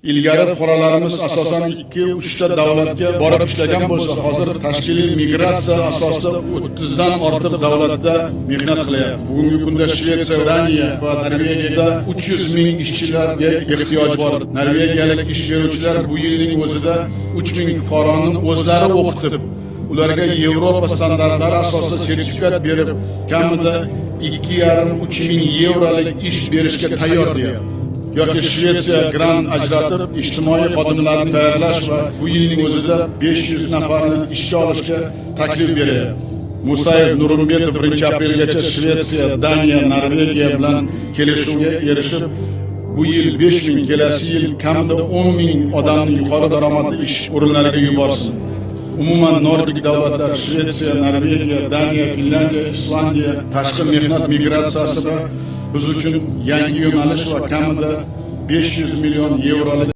Ilgari fuqarolarimiz asosan 2-3 ta davlatga borib ishlagan bo'lsa, hozir tashkiliy migratsiya asosida 30 dan ortiq davlatda mehnat qilyapti. Bugungi kunda Shvetsiya, Daniya va Norvegiyada 300 ming ishchilarga ehtiyoj bor. Norvegiyalik ish beruvchilar bu yilning o'zida 3 ming fuqaroni o'zlari o'qitib, ularga Yevropa standartlari asosida sertifikat berib, kamida 2,5-3 ming yevrolik ish berishga tayyor, deyapti. Yoki Shvetsiya grant ajratib, ijtimoiy xodimlarni tayyorlash va bu yilning o'zida 500 nafarni ishga olishga taklif beryapti. Musayev, Nurimbetov 1-aprelgacha Shvetsiya, Daniya, Norvegiya bilan kelishuvga erishib, bu yil 5 ming, kelasi yil kamida 10 ming odamni yuqori daromadli ish o'rinlariga yuborsin. Umuman, Nordik davlatlar: Shvetsiya, Norvegiya, Daniya, Finlyandiya, Islandiya tashqi mehnat migratsiyasida biz uchun yangi yo'nalish va kamida 500 million yevrolik